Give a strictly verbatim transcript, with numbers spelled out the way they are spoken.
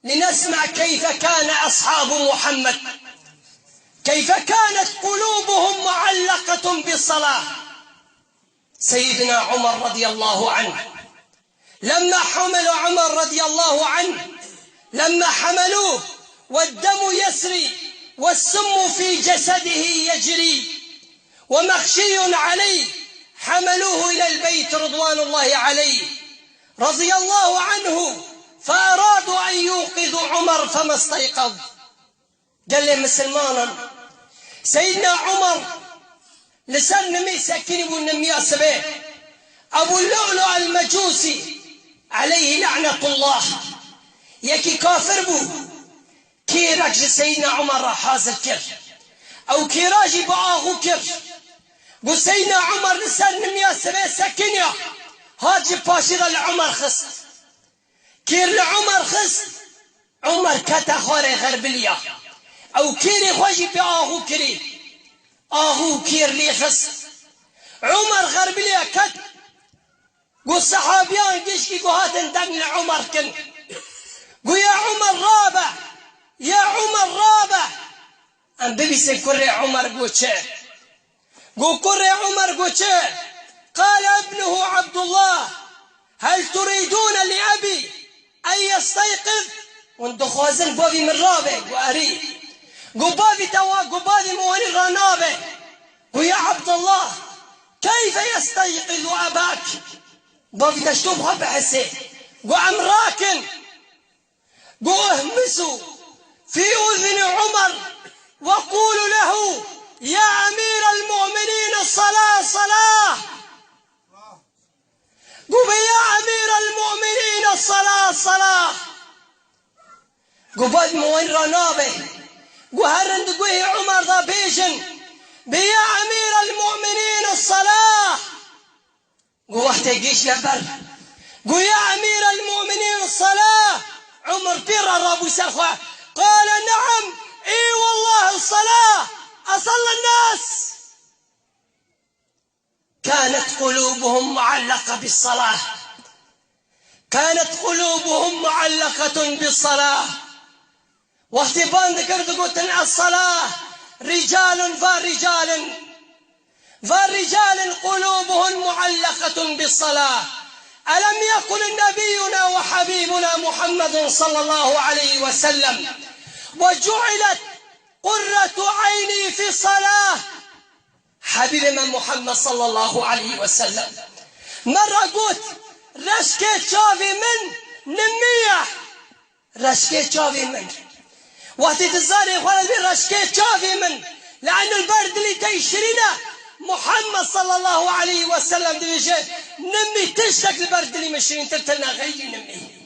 لنسمع كيف كان أصحاب محمد، كيف كانت قلوبهم معلقة بالصلاة. سيدنا عمر رضي الله عنه، لما حملوا عمر رضي الله عنه، لما حملوه والدم يسري والسم في جسده يجري ومغشي عليه، حملوه إلى البيت رضوان الله عليه، رضي الله عنه، فأرادوا أن يوقظوا عمر فما استيقظ. Gelê misilmanan, Seyyidina Umar li ser nimî sekinî bû, nimiya sibê. Ebu Lu'lu el-Mecûsî, aleyhî le'netullah, yekî kafir bû, kêrek ji Seyyidina Umar re hazir kir. Ew kêra jî bi axû kir. Got, Seyyidina Umar li ser nimiya sibê sekiniya, hat ji paşî re li Umar xist. Kêr li Umar xist, Umar kete xwarê xerbiliya. Ew kêrê xwe jî pê axû kirî. Axû kêr lê xist. Umar xerbiliya ket. Got, sehabiyan gişkî ku hatin deng li Umar kin. Got, ya Umar rabe, ya Umar rabe. Em bibîsin kurê Umar got çi. Got kurê Umar got çi? قال ابنه عبد الله: هل تريدون لأبي أن يستيقظ؟ Hûn dixwazin bavî min rabe? Got erî. Got bavî te wa, got bavî min wanî ranabe. Got ya Abdullah, كيف يستيقظ أباك؟ Bavî te ji to biha bihise. Got em rakin. Got, اهمسوا في أذن عمر وقولوا له: يا أمير المؤمنين، الصلاة، الصلاة. Got, يا أمير المؤمنين، الصلاة، الصلاة. Got bavî min wanî ranabe. Got herin di guhê Umar de bêjin: يا أمير المؤمنين، الصلاة. Got wextê gihişte ber, got: يا أمير المؤمنين، الصلاة. Umar pê re rabû ser xwe. قال: نعم، اي والله، الصلاة، أصلى الناس. كانت قلوبهم معلقة بالصلاة. كانت قلوبهم معلقة بالصلاة. Wextê ban dikir digotin: الصلاة، رجال، va rical in. Va rical in قلوبهم معلقة بالصلاة. ألم يقل نبينا وحبيبنا محمد صلى الله عليه وسلم: وجعلت قرة عيني في الصلاة؟ Hebîbê me Muhammed sallallahu aleyhi ve sellem me re got, reşkê çavê min nimî ye. Reşkê çavê min. Wextê tu zarê xwe dibî reşkê çavê min, le'nû li ber dilî te yî şirîn e, Muhammed sallallahu aleyhi ve sellem dibêje, nimî tiştek li ber dilî min şirîntir tune xeyrî nimî.